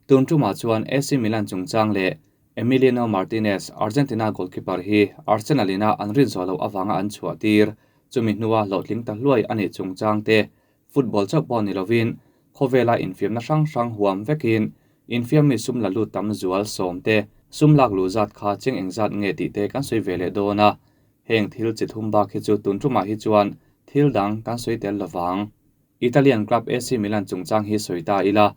Tun tumah chuan AC Milan chungchang leh Emiliano Martinez, Argentina goalkeeper hi Arsenal ina an rin zawh loh avanga an chhuah tir, chumi hnua hlawhtling ta hluai a nih chungchang te, football chauh pawh ni lovin khawvela infiamna hrang hrang huam vekin infiammi sum la lut tam zual sawm te, sum lak luh zat kha cheng engzat nge tih te kan sawi ve leh dawn a. Heng thil chi thum bak hi chu tun tumah hi chuan thil dang kan sawi tel lovang. Italian club AC Milan chungchang hi sawi ta ila,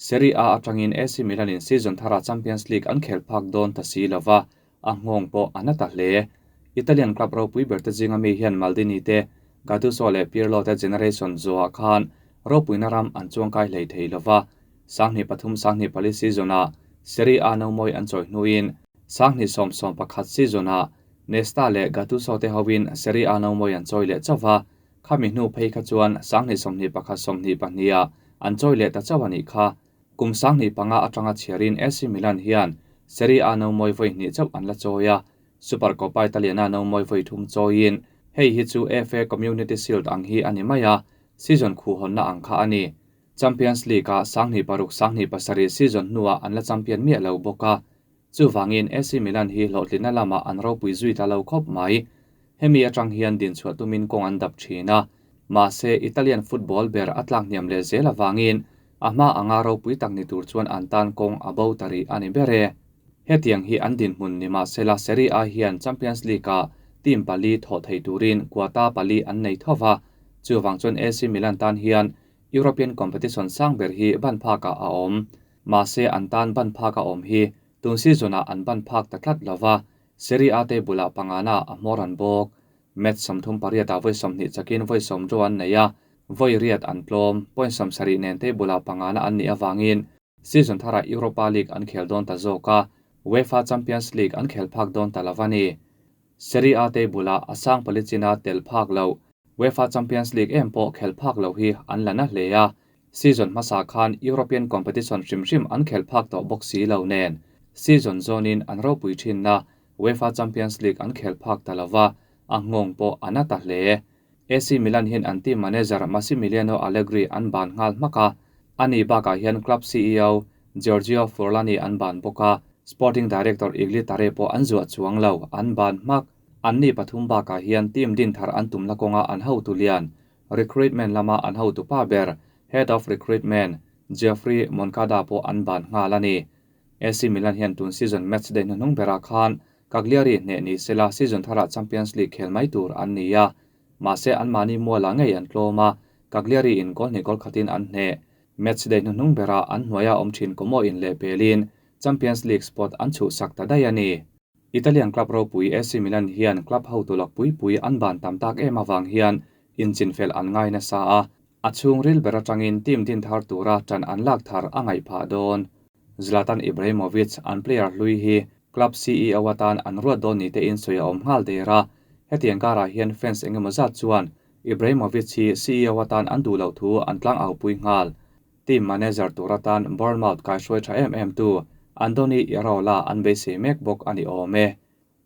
Serie A atangin AC Milan in season tharah Champions League an khel phak dawn ta si lova, a nghawng pawh a na ta hle. Italian club ropui berte zinga mi hian Maldini te, Gattuso leh Pirlo te generation zawhah khan ropuina ram an chuangkai hlei thei lova, 2003 24 season-ah Serie A nomawi an chawi hnuin 2011 season-ah Nesta leh Gattuso te hoin Serie A nomawi an chawi leh chauh va, Khami hnu phei kha chuan 2021 22 ah an chawi leh ta chauh a nih kha. Kum 2005 atanga chhiarin AC Milan hian Serie A nomawi vawi hnih chauh an la chawi a, Supercoppa Italiana nomawi vawi thum chawiin hei hi chu FA Community Shield ang hi a ni mai a, season khuhhawnna ang kha a ni. Champions League ah 2006 2007 season hnuah an la champion miah lo bawk a. Chuvangin AC Milan hi hlawhtlinna lamah an ropui zui ta lo khawp mai. Hemi atang hian dinchhuah tumin kawng an dap thin a, mahse Italian football ber a tlak hniam leh zel avangin a hma anga ropui tak ni tur chuan an tan kawng a bo ta rih a ni ber e. Hetiang hi an dinhmun ni mahsela Serie A hian Champions League-ah team pali thawh thei turin quota pali an nei tho va, chuvang chuan AC Milan tan hian European competition sang ber hi ban phakah a awm. Mahse an tan ban phak a awm hi tun season-ah an ban phak ta tlat lo va, Serie A te bulah pangana a hmawr an bawk. Match 38 ah vawi 20 chakin vawi 10 draw an nei a, vawi riat an tlawm, point 70 nen te bulah pangana an nih avangin season tharah Europa League an khel dawn ta zawk a, UEFA Champions League an khel phak dawn ta lo a ni. Serie A te bulah a sang pali china tel phak lo, UEFA Champions League em pawh khel phak lo hi an la na hle a, season hmasa khan European competition hrim hrim an khel phak tawh bawk si lo nen, season zawnin an ropui thinna UEFA Champions League an khel phak ta lova, a nghawng pawh a na ta hle. AC Milan hian an team manager Massimiliano Allegri an ban nghal hmak a, ani bakah hian club CEO Giorgio Furlani an ban bawk a, sporting director Igli Tare pawh an zuah chuang lo, an ban hmak. Anni pathum bakah hian team din thar an tumna kawnga an hotu lian, recruitment lama an hotu pa ber, head of recruitment, Geoffrey Moncada pawh an ban nghal a ni. AC Milan hian tun season match day hnuhnung berah khan Cagliari hneh ni sela season tharah Champions League khel mai tur an ni a, mahse anmahni mualah ngei an tlawm a, Cagliari in goal hnih goal khatin an hneh. Match day hnuhnung berah an hnuaia awm thin Como in leh pelin Champions League spot an chhuhsak ta daih a ni. Italian club ropui AC Milan hian club hotu lak pui pui an ban tam tak em avang hian inchinfel an ngai nasa a, a chhungril ber atangin team din thar tura tan an lak thar a ngaih phah dawn. Zlatan Ibrahimovic an player hlui hi club CEO atan an ruat dawn ni tein sawi a awm nghal der a, hetiang karah hian fans engemaw zat chuan Ibrahimovic hi CEO atan an duh loh thu an tlang au pui nghal. Team manager tur atan Bournemouth kaihruai tha em em tu Andoni Iraola an beisei mek bawk a ni awm e.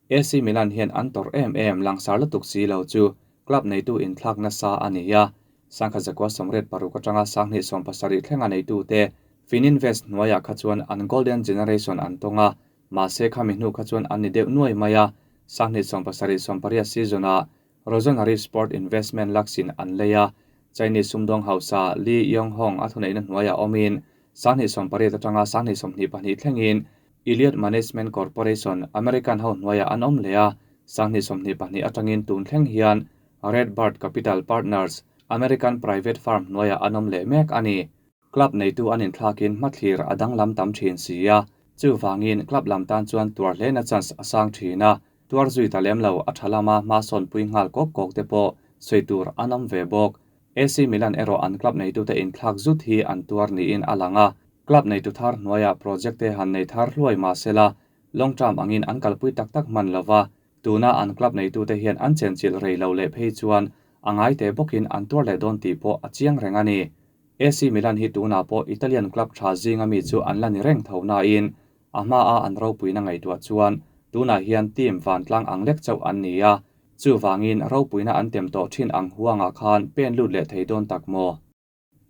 AC Milan hian an tawrh em em langsar lutuk si lo chu club neitu inthlak nasa a ni a, 1986 atanga 2017 thlenga neitute Fininvest hnuaiah kha chuan an golden generation an tawng a, mahse khami hnu kha chuan an ni deuh nuai mai a, 2017 18 season-ah Rossoneri Sport Investment Laksin an lei a, Chinese sumdawng hausa Li Yonghong a thuneihna hnuaiah awmin 2018 atanga 2022 thlengin Elliott Management Corporation, American ho hnuaiah an awm leh a, 2022 atangin tun thleng hian Red Bird Capital Partners, American private firm hnuaiah an awm leh mek a ni. Club neitu an inthlakin hmathlir a danglam tam thin si a, chuvangin club lam tan chuan tuar hlena chance a sang thin a, tuar zui ta lem lo a tha lama hma sawnpui nghal kawk kawk te pawh sawi tur an awm ve bawk. AC Milan erawh an club neitute inthlak zut hi an tuar niin a lang a, club neitu thar hnuaiah project te han nei thar hluai mahsela long term angin an kalpui tak tak hman lova, tuna an club neitute hian an chenchilh rei lo leh phei chuan a ngai te bawkin an tuar leh dawn tih pawh a chiang reng a ni. AC Milan hi tunah pawh Italian club tha zinga mi chu an la ni reng tho nain a hmaa an ropuina ngaihtuah chuan tunah hian team vantlang ang lek chauh an ni a, chuvangin ropuina an tem tawh thin ang huangah khan pen lut leh thei dawn tak maw?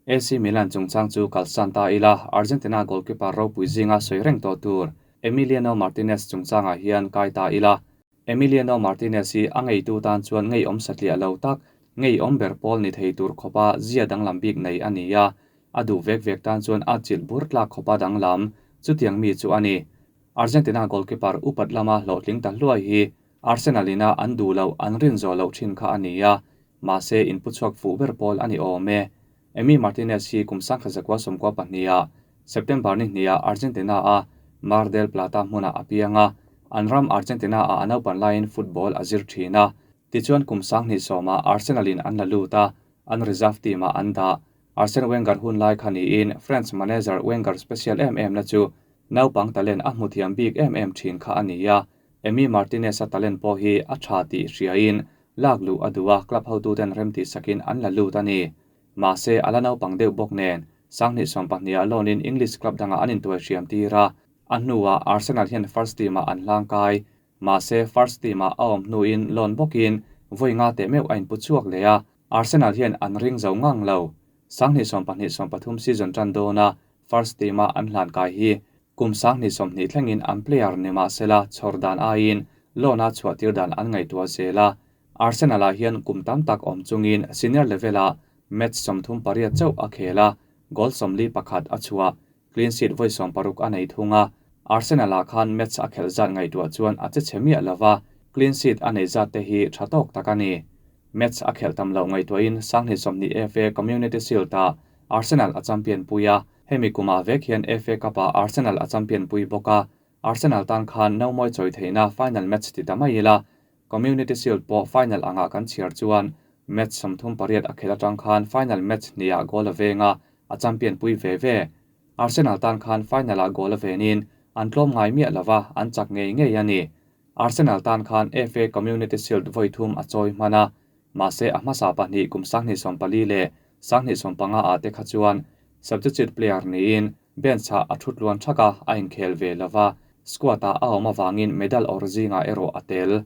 AC Milan chungchang chu kalsan ta ila, Argentina goalkeeper ropui zinga sawi reng tawh tur Emiliano Martinez chungchangah hian kai ta ila. Emiliano Martinez hi a ngeitu tan chuan ngeiawm satliah lo tak, ngeiawm ber pawl ni thei tur khawpa zia danglam bik nei a ni a, a duh vek vek tan chuan a chilh bur tlak khawpa danglam chutiang mi chu a ni. Argentina goalkeeper upat lama hlawhtling ta hluai hi Arsenal ina an duh loh an rin zawh loh thin kha a ni a, mahse inpu chhuak fuh ber pawl a ni awm e. Emi Martinez hi kum 1992 September ni hniah Argentina a Mar del Plata hmunah a piang a, an ram Argentina ah a naupan laiin football a zir thin a. Tichuan kum 2010 ah Arsenal in an la lut a, an reserve team ah an dah. Arsene Wenger hun lai kha niin French manager Wenger special em em na chu naupang talent a hmu thiam bik em em thin kha a ni a. Emi Martinez-a talent pawh hi a tha tih hriain lak luh a duh a, club hotuten rem tih sakin an la lut a ni. Mahse, a la naupang deuh bawk nen, 2020 ah loan-in English club dangah an intuai hriam tir a, a hnuah Arsenal hian first team-ah an hlang kai. Mahse, first team-ah a awm hnuin loan bawkin vawi nga teh meuh a inpu chhuak leh a, Arsenal hian an ring zo ngang lo. 2022-23 season tan dawna first team-a an hlan kai hi Kum 2020 thlengin an player ni mah sela chhawr dan aiin loan-a chhuahtir dan an ngaihtuah zel a. Arsenal-ah hian kum tam tak awm chungin senior level-ah match 38 chauh a khel a, goal 41 a chhuah, clean sheet vawi 60 a nei thung a. Arsenal-ah khan match a khelh zat ngaihtuah chuan a che chhe miah lova, clean sheet a nei zat te hi tha tawk tak a ni. Match a khelh tam loh ngaihtuahin 2020 FA Community Shield-ah Arsenal a champion pui a, hemi kumah vek hian FA Cup-ah Arsenal a champion pui bawk a, Arsenal tan khan no mawi chawi theihna final match ti ta mai ila, Community Shield pawh final angah kan chhiar chuan match 38 a khelh atang khan final match hniah goal a veng a, a champion pui ve ve. Arsenal tan khan final-ah goal a venin an tlawm ngai miah lova, an chak ngei ngei a ni. Arsenal tan khan FA Community Shield vawi thum a chawi hman a, mahse a hmasa pahnih kum 2014 leh 2015 ah te kha chuan substitute player niin bench-ah a thut luan thak a, a inkhel ve lova, squad-ah a awm avangin medal awrh zingah erawh a tel.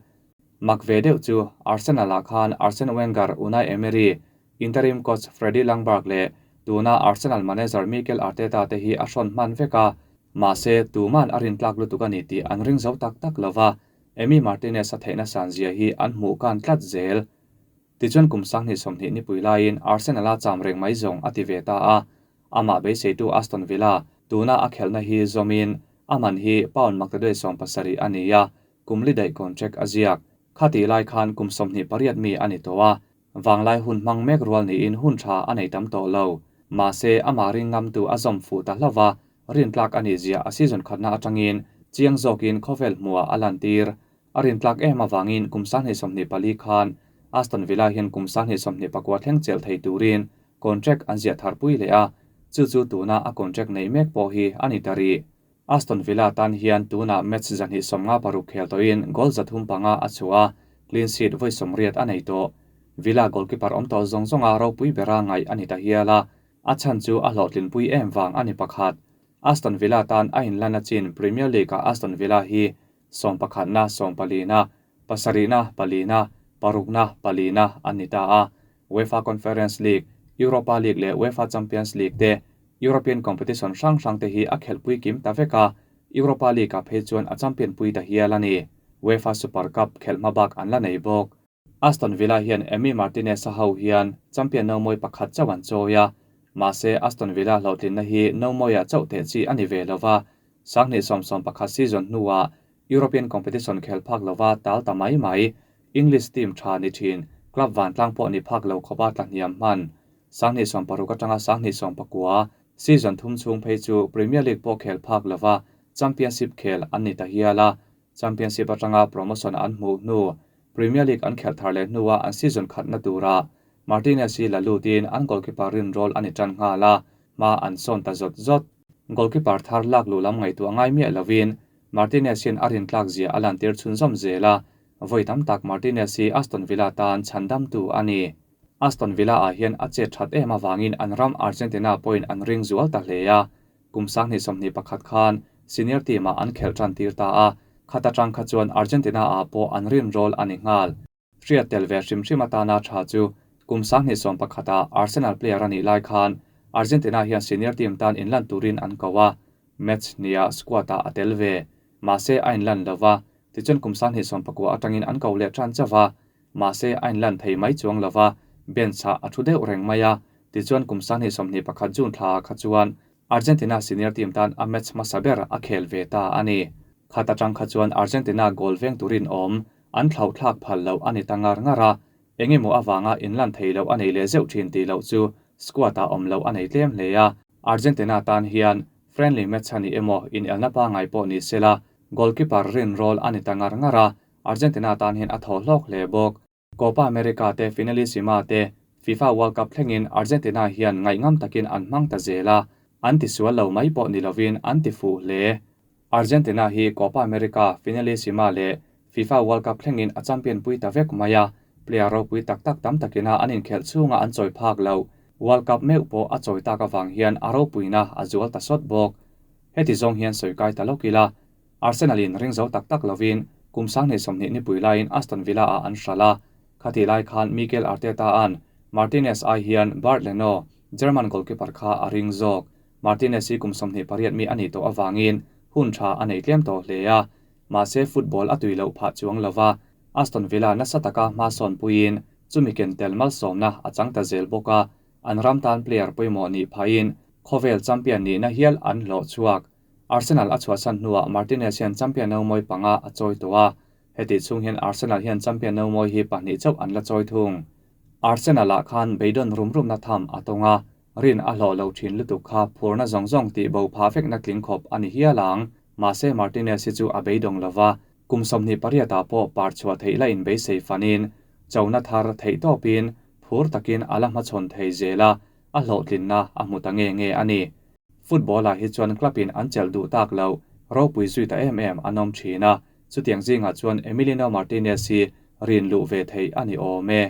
Mak ve deuh chu Arsenal-ah khan Arsene Wenger, Unai Emery, interim coach Freddie Ljungberg leh tuna Arsenal manager Mikel Arteta te hi a hrawn hman vek a, mahse tuman a rintlak lutuk a ni tih an ring zo tak tak lova, Emi Martinez a theihna san zia hi an hmuh kan tlat zel. Tichuan kum 2020 nipui laiin Arsenal-a cham reng mai zawng a ti ve ta a, amah beiseitu Aston Villa tuna a khelhna hi zawmin a man hi pound maktaduai 70 a ni a, kum li daih contract a ziak. Khati lai khan kum 28 mi a ni tawh a, wanglai hun hmang mek rual niin hun tha a nei tam tawh lo. Mahse, amah ring ngam tu a zawm fuh ta hlauva, rintlak a nih zia a season khatna atangin chiang zawkin khawvel hmuah a lan tir. A rintlak em awangin kum 2024 khan Aston Villa hian kum 2024 thleng chelh thei turin contract an ziah thar pui leh a, chu chu tuna a contract nei mek pawh hi a ni ta rih. Aston Villa tan hian tuna match 256 khel tawhin goal 305 a chhuah a, clean sheet vawi 80 a nei tawh. Villa goalkeeper awm tawh zawng zawnga ropui bera ngaih a ni ta hial a, a chhan chu a hlawhtlin pui em wang a ni pakhat. Aston Villa tan a inlan a chin Premier League-ah Aston Villa hi 11 na 14 na 7 na 4 na 6 na 4 na an ni ta a. UEFA Conference League, Europa League leh UEFA Champions League te European competition hrang hrang te hi a khelh pui kim ta vek a, Europa League-ah phei chuan a champion pui ta hial a ni. UEFA Super Cup khelh hma bak an la nei bawk. Aston Villa hian Emi Martinez a ho hian champion no mawi pakhat chauh an chawi a, mahse Aston Villa hlawhtlinna hi no mawiah chauh teh chi a ni ve lova, 2011 season hnuah European competition khel phak lova tal ta mai mai, English team tha ni thin, club van tlang pawh ni phak lo khawpa tla hniam hman. 2016 atanga 2019 season thum chung phei chu Premier League pawh khel phak lova Championship khel an ni ta hial a, Championship atanga promotion an hmuh hnu Premier League an khelh thar leh hnuah an season khatna tura Martinez hi la lutin an goalkeeper rin rol a ni tan nghal a, hma an sawn ta zawt zawt. Goalkeeper thar lak lu lam ngaihtuah ngai miah lovin Martinez hian a rin tlak zia a lan tir chhun zawm zel a, vawi tam tak Martinez hi Aston Villa tan chhandam tu a ni. Aston Villa ah hian a chet that em awangin an ram Argentina pawhin an ring zual ta hle a, kum 2021 khan senior team-ah an khelh tan tir ta a, khata tang kha chuan Argentina ah pawh an rin rol a ni nghal. Hriat tel ve hrim hrim atana tha chu kum 2021 ah Arsenal player a nih lai khan Argentina hian senior team tan inlan turin an ko a, match hniah squad ah a tel ve. Mahse a inlan lo va, tichuan kum 2019 atangin an ko leh tan chauh a, mahse a inlan thei mai chuang lo va, bench ah a thu deuh reng mai a, tichuan kum 2021 June thla ah kha chuan Argentina senior team tan a match hmasa ber a khel ve ta a ni. Khat atang kha chuan Argentina goal veng turin awm an thlauh thlak phal loh a ni ta ngar ngar a, engemaw avanga inlan thei loh a nei leh zeuh thin tih loh chu squad ah awm loh a nei tlem hle a. Argentina tan hian friendly match a ni emaw inelna pangngai pawh ni sela goalkeeper rin role a ni ta ngar ngar a, Argentina tan hian a thaw hlawk hle bawk. Copa America te Finalissima te FIFA World Cup thlengin Argentina hian ngaihngam takin an hmang ta zel a, an tisual lo mai pawh ni lovin an ti fuh hle. Argentina hi Copa America, Finalissima leh FIFA World Cup thlengin a champion pui ta vek mai a, player ropui tak tak tam takina an inkhelh chhunga an chawi phak loh World Cup meuh pawh a chawi tak avang hian a ropuina a zual ta sawt bawk. Heti zawng hian sawi kai ta lawk ila, Arsenal in ring zo tak tak lovin kum 2020 nipui laiin Aston Villa ah an hralh a, khati lai khan Mikel Arteta an Martinez ai hian Bernd Leno, German goalkeeper kha a ring zawk. Martinez hi kum 28 mi a nih tawh avangin hun tha a nei tlem tawh hle a, mahse football a tui loh phah chuang lova, Aston Villa nasa taka hma sawn puiin chumi ken tel malsawmna a chang ta zel bawk a, an ram tan player pawimawh nih phahin khawvel champion nihna hial an hlawh chhuak. Arsenal a chhuahsan hnuah Martinez hian champion no mawi panga a chawi tawh a, heti chhung hian Arsenal hian champion no mawi hi pahnih chauh an la chawi thung. Arsenal ah khan beidawng rum rumna tham a tawng a, rin a hlawh lo thin lutuk kha phurna zawng zawng tih bo phah vekna tling khawp a ni hial ang. Mahse Martinez hi chu a beidawng lova, kum 28 ah pawh par chhuah theih la inbeisei fanin chona thar theih tawpin phur takin a la hmachhawn thei zel a, a hlawhtlinna a hmu ta nge nge a ni. Football ah hi chuan club in an chelh duh tak lo, ropui zui ta em em an awm thin a, chutiang zingah chuan Emiliano Martinez hi rin luh ve theih a ni awm e.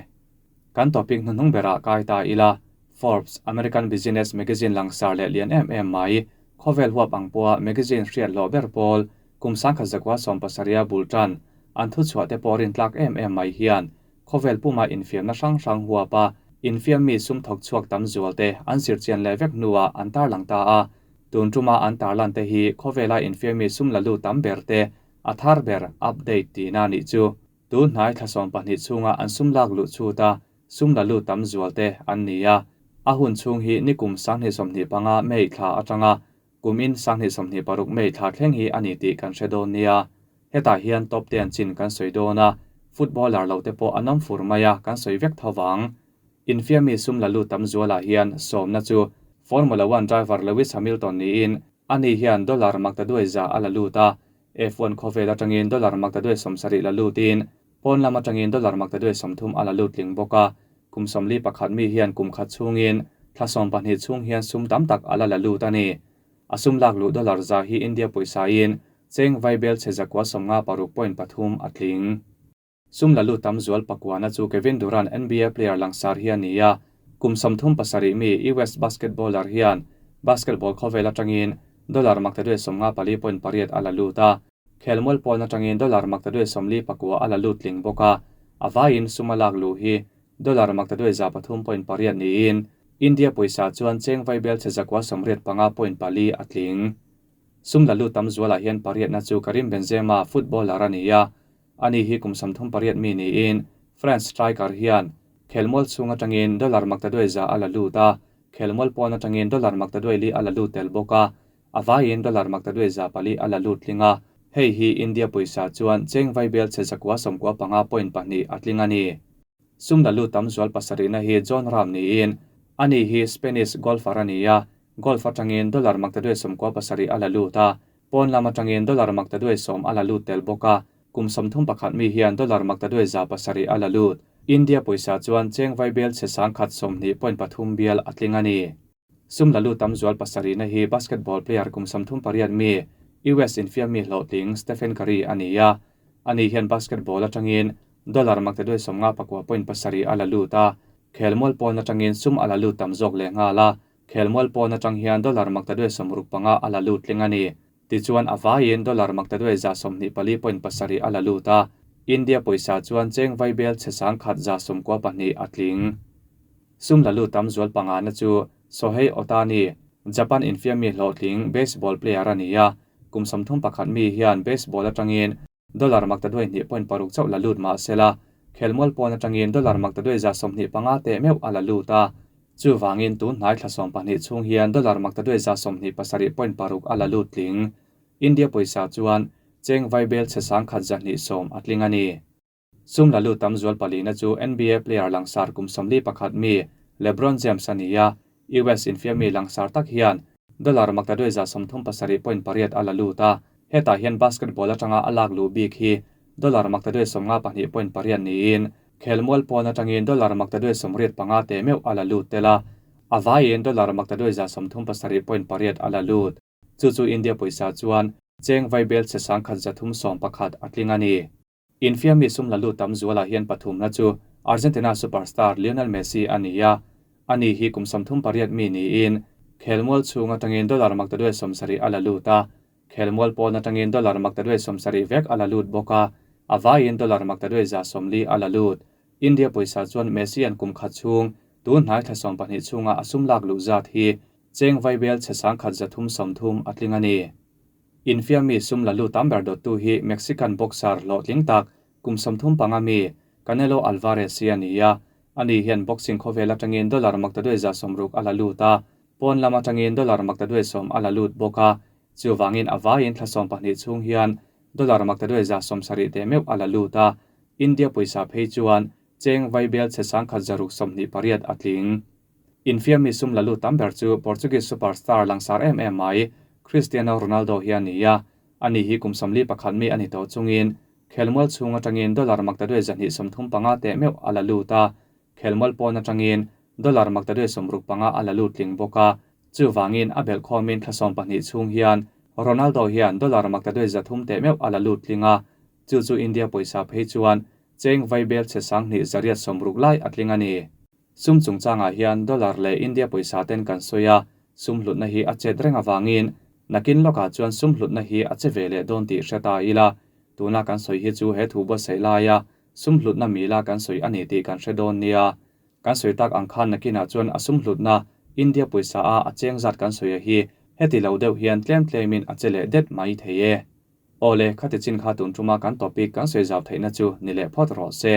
Kan topic hnuhnung berah kai ta ila, Forbes, American business magazine langsar leh lian em em mai, khawvel huap ang pawha magazine hriat hlawh ber pawl, kum 1970 bul tan, an thuchhuah te pawh rin tlak em em mai hian khawvel puma infiamna hrang hrang huapa infiam mi sum thawk chhuak tam zual te an zirchian leh vek hnuah an tarlang ta a, tun tuma an tarlan te hi khawvela infiam mi sum la lut tam ber te a thar ber update tihna nih chu. Tun hnai thla 12 chhunga an sum lak luh chhut a, sum la lut tam zual te an ni a, a hun chhung hi nikum 2025 May thla atanga kumin 2026 May thla thleng hi a ni tih kan hre dawn nia. Hetah hian top 10 chin kan sawi dawn a, footballer lo te pawh an awm fur mai a kan sawi vek thovang. Infiam mi sum la lut tam zualah hian sawmna chu Formula 1 driver Lewis Hamilton niin ani hian dollar maktaduai za a la lut a, F1 khawvel atangin dollar maktaduai 70 la lutin pawn lam atangin dollar maktaduai 30 a la lut tling bawk a, kum 41 mi hian kum khat chhungin thla 12 chhung hian sum tam tak a la la lut a ni. A sum lak luh dollar za hi India pawisa in cheng vaibel che zakua 56.3 a tling. Sum la lut tam zual pakwana chu Kevin Durant NBA player langsar hi a ni a, kum 37 mi US basketballer hian basketball khawvel atangin dollar maktaduai 54.8 a la lut a, khelmual pawn atangin dollar maktaduai 44 a la lut tling bawk a, a vaiin sum a lak luh hi dollar maktaduai 3.8 niin India pawisa chuan cheng vaibel che zakua 85.4 a tling. Sum la lut tam zualah hian pariatna chu Karim Benzema footballer a ni a, ani hi kum 38 mi niin France striker hian khelmual chhung atangin dollar maktaduai za a la lut a, khelmual pawn atangin dollar maktaduai li a la lut tel bawk a, a vaiin dollar maktaduai za pali a la lut tling a, hei hi India pawisa chuan cheng vaibel che zakua 95.2 a tling a ni. Sum la lut tam zual pasarihna hi Jon Rahm niin ani hi Spanish golfer a ni a, golf atangin dollar maktaduai 97 a la lut a, pawn lam atangin dollar maktaduai 10 a la lut tel bawk a, kum 31 mi hian dollar maktaduai 7 a la lut. India pawisa chuan cheng vaibel che 120.3 bial a tling a ni. Sum la lut tam zual pasarihna hi basketball player kum 38 mi US infiam mi hlawhtling Stephen Curry a ni a, ani hian basketball atangin dollar maktaduai 59.7 a la lut a, khelmual pawn atangin sum a la lut tam zawk leh nghal a, khelmual pawn atang hian dollar maktaduai 65 a la lut tling a ni. Tichuan a vaiin dollar maktaduai 24.7 a la lut a, India pawisa chuan cheng vaibel che 192 a tling. Sum la lut tam zual panga na chu Shohei Ohtani, Japan infiammi hlawhtling baseball player a ni a, kum 31 mi hian baseball atangin dollar maktaduai hnih point paruk chauh la lut mah sela, khelmual pawn atangin dollar maktaduai 125 teh meuh a la lut a. Chuvangin tun hnai thla 12 chhung hian dollar maktaduai 127 point paruk a la lut tling. India pawisa chuan cheng vaibel chhe sangkhat 210 a tling a ni. Sum la lut tam zual palina chu NBA player langsar kum 41 mi LeBron James a ni a, US infiammi langsar tak hian dollar maktaduai 137 point pariat a la lut a, hetah hian basketball atanga a lak luh bik hi dollar maktaduai 52 point pariat niin khelmual pawn atangin dollar maktaduai 85 te meuh a la lut tel a, a vaiin dollar maktaduai 137 point pariat a la lut. Chu chu India pawisa chuan cheng vaibel chhe sangkhat 311 a tling a ni. Infiammi sum la lut tam zualah hian pathumna chu Argentina superstar Lionel Messi a ni a, ani hi kum 38 mi niin khelmual chhung atangin dollar maktaduai 70 a la lut a, khelmual pawn atangin dollar maktaduai 70 vek a la lut bawk a, a vaiin dollar maktaduai 140 a la lut. India pawisa chuan Messi an kum khat chhung tun hnai thla 12 chhunga a sum lak luh zat hi cheng vaibel chhe sangkhat 330 a tling a ni. Infiammi sum la lut tam ber dawttu hi Mexican boxer hlawhtling tak kum 35 mi Canelo Alvarez hi a ni a, ani hian boxing khawvel atangin dollar maktaduai 160 a la lut a, pawn lam atangin dollar maktaduai 10 a la lut bawk a, chuwangin a vaiin thla 12 chhung hian dollar maktaduai 170 te meuh a la lut a, India pawisa phei chuan cheng vaibel chhe sangkhat 628 a tling. Infiammi sum la lut tam ber chu Portuguese superstar langsar em em mai Cristiano Ronaldo hi a ni a, ani hi kum 41 mi a ni tawh chungin khelmual chhung atangin dollar maktaduai 235 te meuh a la lut a, khelmual pawn atangin dollar maktaduai 65 a la lut tling bawk a, chuwangin a belh khawmin thla 12 chhung hian Ronaldo hian dollar maktaduai 300 te meuh a la lut tling a, chu chu India pawisa phei chuan cheng vaibel chhe sanghnih 860 lai a tling a ni. Sum chungchangah hian dollar leh India pawisa ten kan sawi a, sum hlutna hi a chet reng awangin nakin lawkah chuan sum hlutna hi a che ve leh dawn tih hre ta ila, tuna kan sawi hi chu he thu buatsaih laia sum hlutna mila kan sawi a ni tih kan hre dawn nia. Kan sawi tak ang khan nakinah chuan a sum hlutna India pawisa a a cheng zat kan sawi a hi heti lo deuh hian tlem tlemin a che leh det mai thei e. Awle, khati chin kha tun tuma kan topic kan sawi zau theihna chu ni leh phawt rawh se.